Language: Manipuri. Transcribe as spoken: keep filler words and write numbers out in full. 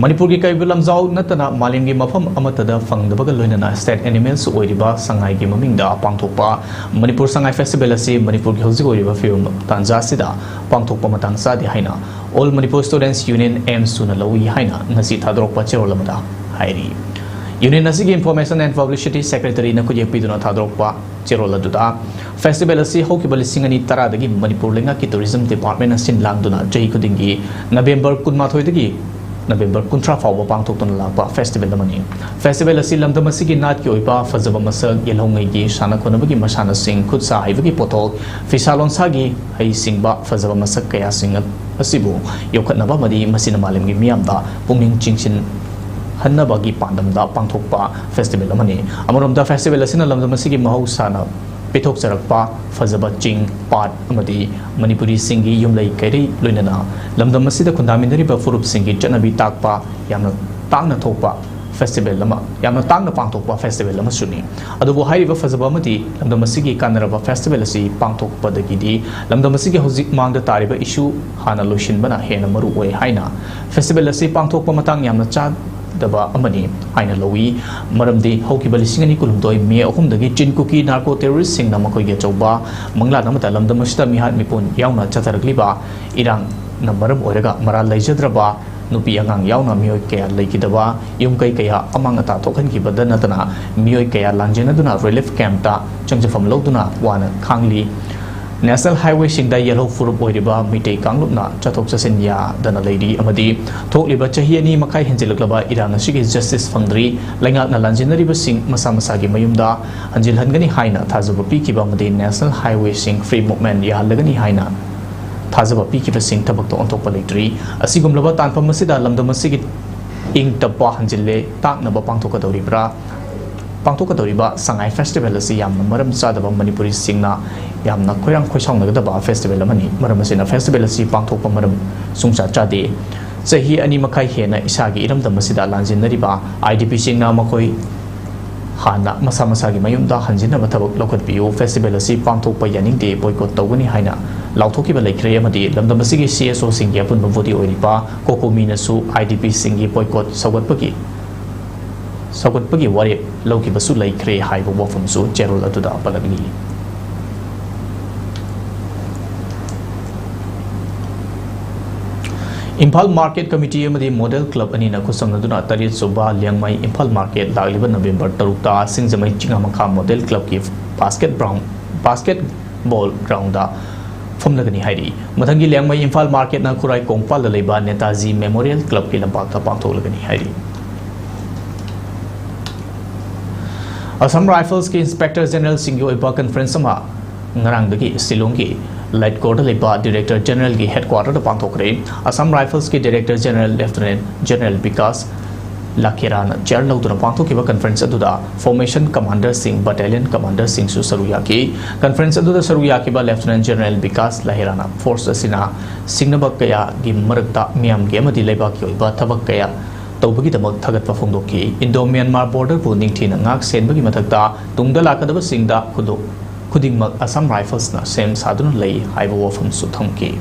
ꯃꯅꯤꯄꯨꯔꯒꯤ ꯀꯩꯕꯨꯜ ꯂꯝꯖꯥꯎ ꯅꯠꯇꯅ ꯃꯥꯂꯦꯝꯒꯤ ꯃꯐꯝ ꯑꯃꯠꯇꯗ ꯐꯪꯗꯕꯒ ꯂꯣꯏꯅꯅ state animalꯁꯨ ꯑꯣꯏꯔꯤꯕ ꯁꯉꯥꯏꯒꯤ ꯃꯃꯤꯡꯗ ꯄꯥꯡꯊꯣꯛꯄ ꯃꯅꯤꯄꯨꯔ ꯁꯉꯥꯏ festival ꯑꯁꯤ ꯃꯅꯤꯄꯨꯔꯒꯤ ꯍꯧꯖꯤꯛ ꯑꯣꯏꯔꯤꯕ ꯐꯤꯕꯝ ꯇꯥꯟꯖꯥ ꯑꯁꯤꯗ ꯄꯥꯡꯊꯣꯛꯄ ꯃꯇꯥꯡ ꯆꯥꯗꯦ ꯍꯥꯏꯅ All Manipur Students Union, AMSUꯅ ꯂꯧꯏ ꯍꯥꯏꯅ ꯉꯁꯤ ꯊꯥꯗꯣꯔꯛꯄ ꯆꯦꯔꯣꯜ ꯑꯃꯗ ꯍꯥꯏꯔꯤ꯫ Union ꯑꯁꯤꯒꯤ Information and Publicity Secretaryꯅ ꯈꯨꯠꯌꯦꯛ ꯄꯤꯗꯨꯅ ꯊꯥꯗꯣꯔꯛꯄ ꯆꯦꯔꯣꯜ ꯑꯗꯨꯗ festival ꯑꯁꯤ ꯍꯧꯈꯤꯕ ꯂꯤꯁꯤꯡ ꯑꯅꯤ ꯇꯔꯥꯗꯒꯤ ꯃꯅꯤꯄꯨꯔ ꯂꯩꯉꯥꯛꯀꯤ tourism departmentꯅ ꯁꯤꯟ ꯂꯥꯡꯗꯨꯅ ꯆꯍꯤ ꯈꯨꯗꯤꯡꯒꯤ November ꯀꯨꯟꯃꯥꯊꯣꯏꯗꯒꯤ November ꯀꯨꯟꯊ꯭ꯔꯥ ꯐꯥꯎꯕ ꯄꯥꯡꯊꯣꯛꯇꯨꯅ ꯂꯥꯛꯄ festival ꯑꯃꯅꯤ꯫ Festival ꯑꯁꯤ ꯂꯝꯗꯝ ꯑꯁꯤꯒꯤ ꯅꯥꯠꯀꯤ ꯑꯣꯏꯕ ꯐꯖꯕ ꯃꯁꯛ, ꯌꯦꯜꯍꯧꯉꯩꯒꯤ ꯁꯥꯟꯅ ꯈꯣꯠꯅꯕꯒꯤ ꯃꯁꯥꯟꯅꯁꯤꯡ, ꯈꯨꯠ ꯁꯥ ꯍꯩꯕꯒꯤ ꯄꯣꯠꯊꯣꯛ, ꯐꯤꯁꯥ ꯂꯣꯟꯁꯥꯒꯤ ꯍꯩꯁꯤꯡꯕ ꯐꯖꯕ ꯃꯁꯛ ꯀꯌꯥꯁꯤꯡ ꯑꯁꯤꯕꯨ ꯌꯣꯛꯈꯠꯅꯕ ꯑꯃꯗꯤ ꯃꯁꯤꯅ ꯃꯥꯂꯦꯝꯒꯤ ꯃꯤꯌꯥꯝꯗ ꯄꯨꯛꯅꯤꯡ ꯆꯤꯡꯁꯤꯟꯍꯟꯅꯕꯒꯤ ꯄꯥꯟꯗꯝꯗ ꯄꯥꯡꯊꯣꯛꯄ festival ꯑꯃꯅꯤ꯫ ꯑꯃꯔꯣꯝꯗ festival ꯑꯁꯤꯅ ꯂꯝꯗꯝ ꯑꯁꯤꯒꯤ ꯃꯍꯧꯁꯥꯅ ꯄꯤꯊꯣꯛꯆꯔꯛꯄ ꯐꯖꯕ ꯆꯤꯡ, ꯄꯥꯠ ꯑꯃꯗꯤ ꯃꯅꯤꯄꯨꯔꯤꯁꯤꯡꯒꯤ ꯌꯨꯝꯂꯩ ꯀꯩꯔꯩ ꯂꯣꯏꯅꯅ ꯂꯝꯗꯝ ꯑꯁꯤꯗ ꯈꯨꯟꯗꯥꯃꯤꯟꯅꯔꯤꯕ ꯐꯨꯔꯨꯞꯁꯤꯡꯒꯤ ꯆꯠꯅꯕꯤ ꯇꯥꯛꯄ ꯌꯥꯝꯅ ꯇꯥꯡꯅ ꯊꯣꯛꯄ festival ꯑꯃ, ꯌꯥꯝꯅ ꯇꯥꯡꯅ ꯄꯥꯡꯊꯣꯛꯄ festival ꯑꯃꯁꯨꯅꯤ꯫ ꯑꯗꯨꯕꯨ ꯍꯥꯏꯔꯤꯕ ꯐꯖꯕ ꯑꯃꯗꯤ ꯂꯝꯗꯝ ꯑꯁꯤꯒꯤ ꯀꯥꯟꯅꯔꯕ festival ꯑꯁꯤ ꯄꯥꯡꯊꯣꯛꯄꯗꯒꯤꯗꯤ ꯂꯝꯗꯝ ꯑꯁꯤꯒꯤ ꯍꯧꯖꯤꯛ ꯃꯥꯡꯗ ꯇꯥꯔꯤꯕ issue ꯍꯥꯟꯅ ꯂꯣꯏꯁꯤꯟꯕꯅ ꯍꯦꯟꯅ ꯃꯔꯨ ꯑꯣꯏ ꯍꯥꯏꯅ festival ꯑꯁꯤ ꯄꯥꯡꯊꯣꯛꯄ ꯃꯇꯥꯡ ꯌꯥꯝꯅ ꯆꯥꯗꯕ ꯑꯃꯅꯤ ꯍꯥꯏꯅ ꯂꯧꯏ꯫ ꯃꯔꯝꯗꯤ ꯍꯧꯈꯤꯕ ꯂꯤꯁꯤꯡ ꯑꯅꯤ ꯀꯨꯟꯍꯨꯝꯗꯣꯏ May ꯑꯍꯨꯝꯗꯒꯤ ꯆꯤꯟ ꯀꯨꯀꯤ narco terroristꯁꯤꯡꯅ ꯃꯈꯣꯏꯒꯤ ꯑꯆꯧꯕ ꯃꯪꯂꯥꯟ ꯑꯃꯗ ꯂꯝꯗꯝ ꯑꯁꯤꯗ ꯃꯤꯍꯥꯠ ꯃꯤꯄꯨꯟ ꯌꯥꯎꯅ ꯆꯠꯊꯔꯛꯂꯤꯕ ꯏꯔꯥꯡꯅ ꯃꯔꯝ ꯑꯣꯏꯔꯒ ꯃꯔꯥꯜ ꯂꯩꯖꯗ꯭ꯔꯕ ꯅꯨꯄꯤ ꯑꯉꯥꯡ ꯌꯥꯎꯅ ꯃꯤꯑꯣꯏ ꯀꯌꯥ ꯂꯩꯈꯤꯗꯕ, ꯌꯨꯝ ꯀꯩ ꯀꯌꯥ ꯑꯃꯥꯡ ꯑꯇꯥ ꯊꯣꯛꯍꯟꯈꯤꯕꯗ ꯅꯠꯇꯅ ꯃꯤꯑꯣꯏ ꯀꯌꯥ ꯂꯥꯟꯖꯦꯟꯅꯗꯨꯅ relief campꯇ ꯆꯪꯖꯐꯝ ꯂꯧꯗꯨꯅ ꯋꯥꯅ ꯈꯥꯡꯂꯤ꯫ National Highwayꯁꯤꯡꯗ ꯌꯦꯜꯍꯧ ꯐꯨꯔꯨꯞ ꯑꯣꯏꯔꯤꯕ ꯃꯤꯇꯩ ꯀꯥꯡꯂꯨꯞꯅ ꯆꯠꯊꯣꯛ ꯆꯠꯁꯤꯟ ꯌꯥꯗꯅ ꯂꯩꯔꯤ ꯑꯃꯗꯤ ꯊꯣꯛꯂꯤꯕ ꯆꯍꯤ ꯑꯅꯤ ꯃꯈꯥꯏ ꯍꯦꯟꯖꯤꯜꯂꯛꯂꯕ ꯏꯔꯥꯡ ꯑꯁꯤꯒꯤ justice ꯐꯪꯗ꯭ꯔꯤ꯫ ꯂꯩꯉꯥꯛꯅ ꯂꯥꯟꯖꯦꯟꯅꯔꯤꯕꯁꯤꯡ ꯃꯁꯥ ꯃꯁꯥꯒꯤ ꯃꯌꯨꯝꯗ ꯍꯟꯖꯤꯜꯍꯟꯒꯅꯤ ꯍꯥꯏꯅ ꯊꯥꯖꯕ ꯄꯤꯈꯤꯕ ꯑꯃꯗꯤ National Highwayꯁꯤꯡ free movement ꯌꯥꯍꯜꯂꯒꯅꯤ ꯍꯥꯏꯅ ꯊꯥꯖꯕ ꯄꯤꯈꯤꯕꯁꯤꯡ ꯊꯕꯛꯇ ꯑꯣꯟꯊꯣꯛꯄ ꯂꯩꯇ꯭ꯔꯤ꯫ ꯑꯁꯤꯒꯨꯝꯂꯕ ꯇꯥꯟꯐꯝ ꯑꯁꯤꯗ ꯂꯝꯗꯝ ꯑꯁꯤꯒꯤ ꯏꯪ ꯇꯞꯄ ꯍꯟꯖꯤꯜꯂꯦ ꯇꯥꯛꯅꯕ ꯄꯥꯡꯊꯣꯛꯀꯗꯧꯔꯤꯕ꯭ꯔꯥ? ꯄꯥꯡꯊꯣꯛꯀꯗꯧꯔꯤꯕ ꯁꯉꯥꯏ festival ꯑꯁꯤ ꯌꯥꯝꯅ ꯃꯔꯝ ꯆꯥꯗꯕ ꯃꯅꯤꯄꯨꯔꯤꯁꯤꯡꯅ ꯌꯥꯝꯅ ꯈꯣꯏꯔꯥꯡ ꯈꯣꯏꯁꯥꯎꯅꯒꯗꯕ festival ꯑꯃꯅꯤ꯫ ꯃꯔꯝ ꯑꯁꯤꯅ festival ꯑꯁꯤ ꯄꯥꯡꯊꯣꯛꯄ ꯃꯔꯝ ꯁꯨꯡꯆꯥ ꯆꯥꯗꯦ꯫ ꯆꯍꯤ ꯑꯅꯤ ꯃꯈꯥꯏ ꯍꯦꯟꯅ ꯏꯁꯥꯒꯤ ꯏꯔꯝꯗꯝ ꯑꯁꯤꯗ ꯂꯥꯟꯖꯦꯟꯅꯔꯤꯕ IDPꯁꯤꯡꯅ ꯃꯈꯣꯏ ꯍꯥꯟꯅ ꯃꯁꯥ ꯃꯁꯥꯒꯤ ꯃꯌꯨꯝꯗ ꯍꯟꯖꯤꯟꯅꯕ ꯊꯕꯛ ꯂꯧꯈꯠꯄꯤꯌꯨ꯫ Festival ꯑꯁꯤ ꯄꯥꯡꯊꯣꯛꯄ ꯌꯥꯅꯤꯡꯗꯦ, boycott ꯇꯧꯒꯅꯤ ꯍꯥꯏꯅ ꯂꯥꯎꯊꯣꯛꯈꯤꯕ ꯂꯩꯈ꯭ꯔꯦ ꯑꯃꯗꯤ ꯂꯝꯗꯝ ꯑꯁꯤꯒꯤ C S Oꯁꯤꯡꯒꯤ ꯑꯄꯨꯟꯕ ꯕꯣꯗꯤ ꯑꯣꯏꯔꯤꯕ COCOMIꯅꯁꯨ IDPꯁꯤꯡꯒꯤ ꯕꯣꯏꯀꯣꯠ ꯁꯧꯒꯠꯄꯒꯤ ꯁꯧꯒꯠꯄꯒꯤ ꯋꯥꯔꯦꯞ ꯂꯧꯈꯤꯕꯁꯨ ꯂꯩꯈ꯭ꯔꯦ ꯍꯥꯏꯕ ꯋꯥꯐꯝꯁꯨ ꯆꯦꯔꯣꯜ ꯑꯗꯨꯗ ꯄꯜꯂꯛꯂꯤ꯫ ꯏꯝꯐꯥꯜ ꯃꯥꯔꯀꯦꯠ ꯀꯃꯤꯇꯤ ꯑꯃꯗꯤ ꯃꯣꯗꯦꯜ ꯀ꯭ꯂꯕ ꯑꯅꯤꯅ ꯈꯨꯠꯁꯝꯅꯗꯨꯅ ꯇꯔꯦꯠ ꯁꯨꯕ ꯂꯤꯌꯥꯡꯃꯩ ꯏꯝꯐꯥꯜ ꯃꯥꯔꯀꯦꯠ ꯂꯥꯛꯂꯤꯕ ꯅꯕꯦꯝꯕꯔ ꯇꯔꯨꯛꯇ ꯁꯤꯡꯖꯃꯩ ꯆꯤꯡꯉꯥꯃꯈꯥ ꯃꯣꯗꯦꯜ ꯀ꯭ꯂꯕꯀꯤ ꯕꯥꯁꯀꯦꯠ ꯕ꯭ꯔꯥꯎꯟ ꯕꯥꯁꯀꯦꯠ ꯕꯣꯜ ꯒ꯭ꯔꯥꯎꯟꯗ ꯐꯝꯂꯒꯅꯤ ꯍꯥꯏꯔꯤ꯫ ꯃꯊꯪꯒꯤ ꯂꯤꯌꯥꯡꯃꯩ ꯏꯝꯐꯥꯜ ꯃꯥꯔꯀꯦꯠꯅ ꯈꯨꯔꯥꯏ ꯀꯣꯡꯄꯥꯜꯗ ꯂꯩꯕ ꯅꯦꯇꯥꯖꯤ ꯃꯦꯃꯣꯔꯤꯌꯦꯜ ꯀ꯭ꯂꯕꯀꯤ ꯂꯝꯄꯥꯛꯇ ꯄꯥꯡꯊꯣꯛꯂꯒꯅꯤ ꯍꯥꯏꯔꯤ꯫ ꯑꯁꯥꯝ ꯔꯥꯏꯐꯜꯁꯀꯤ ꯏꯟꯁꯄꯦꯛꯇꯔ ꯖꯦꯅꯔꯦꯜꯁꯤꯡꯒꯤ ꯑꯣꯏꯕ ꯀꯟꯐꯔꯦꯟꯁ ꯑꯃ ꯉꯔꯥꯡꯗꯒꯤ ꯁꯤꯂꯣꯡꯒꯤ ꯂꯥꯏꯠꯀꯣꯔꯗ ꯂꯩꯕ ꯗꯤꯔꯦꯛꯇꯔ ꯖꯦꯅꯔꯦꯜꯒꯤ ꯍꯦꯗꯀ꯭ꯋꯥꯇꯔꯗ ꯄꯥꯡꯊꯣꯛꯈ꯭ꯔꯦ꯫ ꯑꯁꯥꯝ ꯔꯥꯏꯐꯜꯁꯀꯤ director general lieutenant general Vikas ꯂꯥꯈꯦꯔꯥꯅ ꯆꯤꯌꯔ ꯂꯧꯗꯨꯅ ꯄꯥꯡꯊꯣꯛꯈꯤꯕ ꯀꯟꯐꯔꯦꯟꯁ ꯑꯗꯨꯗ ꯐꯣꯔꯃꯦꯁꯟ ꯀꯃꯥꯟꯗꯔꯁꯤꯡ, ꯕꯠꯇꯥꯂꯤꯌꯟ ꯀꯃꯥꯟꯗꯔꯁꯤꯡꯁꯨ ꯁꯔꯨꯛ ꯌꯥꯈꯤ꯫ ꯀꯟꯐꯔꯦꯟꯁ ꯑꯗꯨꯗ ꯁꯔꯨꯛ ꯌꯥꯈꯤꯕ ꯂꯦꯐꯇꯤꯅꯦꯟꯠ ꯖꯦꯅꯔꯦꯜ ꯕꯤꯀꯥꯁ ꯂꯥꯍꯦꯔꯥꯅ ꯐꯣꯔꯁ ꯑꯁꯤꯅ ꯁꯤꯡꯅꯕ ꯀꯌꯥꯒꯤ ꯃꯔꯛꯇ ꯃꯤꯌꯥꯝꯒꯤ ꯑꯃꯗꯤ ꯂꯩꯕꯥꯛꯀꯤ ꯑꯣꯏꯕ ꯊꯕꯛ ꯀꯌꯥ ꯇꯧꯕꯒꯤꯗꯃꯛ ꯊꯥꯒꯠꯄ ꯐꯣꯡꯗꯣꯛꯈꯤ꯫ ꯏꯟꯗꯣ ꯃ꯭ꯌꯥꯟꯃꯥꯔ ꯕꯣꯔꯗꯔꯕꯨ ꯅꯤꯡꯊꯤꯅ ꯉꯥꯛ ꯁꯦꯟꯕꯒꯤ ꯃꯊꯛꯇ ꯇꯨꯡꯗ ꯂꯥꯛꯀꯗꯕꯁꯤꯡꯗ ꯈꯨꯗꯣ-, ꯈꯨꯗꯤꯡꯃꯛ ꯑꯁꯥꯝ ꯔꯥꯏꯐꯜꯁꯅ ꯁꯦꯝ ꯁꯥꯗꯨꯅ ꯂꯩ ꯍꯥꯏꯕ ꯋꯥꯐꯝꯁꯨ ꯊꯝꯈꯤ꯫